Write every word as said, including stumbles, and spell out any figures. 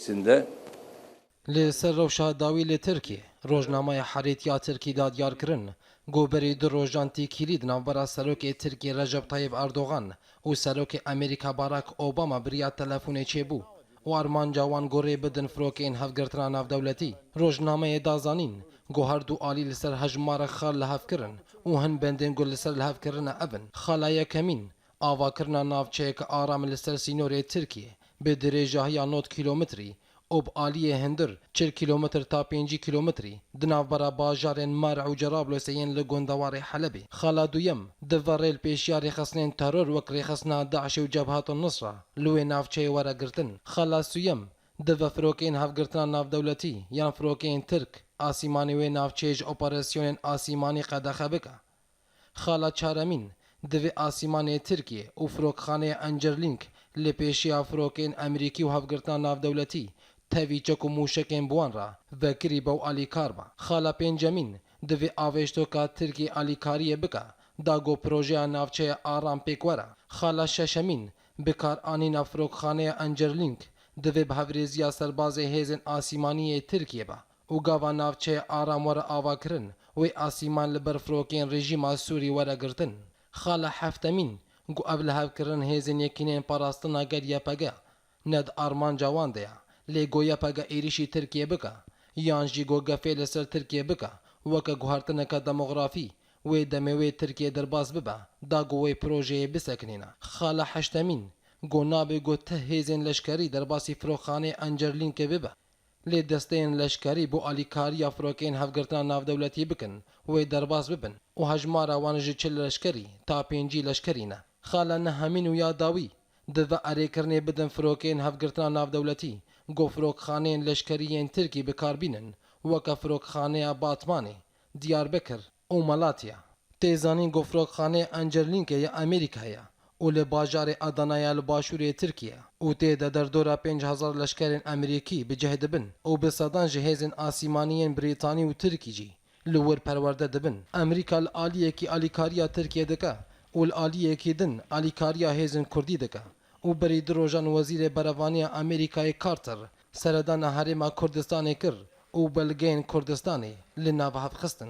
içinde. Li ser rewşa dawî li Tirkiyê, rojnameya Herêt ya Tirkî da diyar kirin ku berî du rojan têkilî di navbera serokê Tirkiyê Recep Tayyip Erdogan û serokê Amerîka Barack Obama bi riya telefonê çêbû û armanca wan ku rê bidin firokeyên hevgirtina navdewletî. Rojnameyê da zanîn ku her du alî li ser hejmara xal li hev kirin û hin bendên ku li ser li hev kirine ev in: Xala yekemîn, avakirina navçeyeke aram li ser sînorê Tirkiyê bi dirêjahiya nod kîlometrî û bi aliyê hundir, çil kîlometr ta pêncî kîlometrî, di navbera bajarên Marê û Cerablûsê yên li gundewarê Helebê. Xala duyem, divê rê li pêşiya rêxistinên teror wek rêxistina DAIŞê û Cebhat û Nusra li wê navçeyê were girtin. Xala sêyem, divê firokeyên hevgirtina navdewletî yan firokeyên Tirk asîmanê wê navçeyê ji operasyonên asîmanî qedexe bike. Xala çaremîn, divê asîmanê Tirkiyê û firokxaneya Encerlink li pêşiya firokeyên Amerîkî û hevgirtina navdewletî tevî çek û mûşekên bi wan re vekirî be û alîkar be. Xala pêncemîn, divê avêştoka Tirkiyê alîkariyê bike da ku projeya navçeya aram pêk were. Xala şeşemîn, bikaranîna firokxaneya Encerlink divê bi hevrêziya serbazê hêzên asîmanî yê Tirkiyê be û gava navçeya aram were avakirin, wê asîman li ber firokeyên rejîma Sûrî were girtin. Xala heftemîn, ku ev lihevkirin hêzên Yekîneyên Parastina Gel, Y P G, ne di armanca wan de ye, lê ku Y P G êrîşî Tirkiyê bike, yan jî ku gefê li ser Tirkiyê bike, weke guhertineke demografî, wê demê wê Tirkiye derbas bibe, da ku wê projeyê bisekinîne. Xala heştemîn, ku nabe ku ti hêzên leşkerî derbasî firokxaneyê Encerlînkê bibe, lê desteyên leşkerî bo alîkariya firokeyên hevgirtina navdewletî bikin, wê derbas bibin û hejmara wan ji çil leşkerî ta pêncî leşkerî ne. Xala nehemîn û ya dawî, divê erêkirinê bidin firokeyên hevgirtina navdewletî, ku firokxaneyên leşkerî yên Tirkî bi kar bînin, weke firokxaneya Batmanê, Diyarbekir û Malatya. Tê zanîn ku firokxaneyê Encerlînkê ya Amerîkayê ye û li bajarê Adanayê ya li başûrê Tirkiyê û tê de derdora pênc hezar leşkerên Amerîkî bi cih dibin û bi sedan ji hêzên asîmanî yên Brîtanî û Tirkî jî li wir perwerde dibin. Amerîka li aliyekî alîkariya Tirkiyê dike û li aliyekî din alîkariya hêzên Kurdî dike û berî du rojan Wezîrê Berevaniya Amerîkayê Carter seredana Herêma Kurdistanê kir û belgeyên Kurdistanê li nav hev xistin.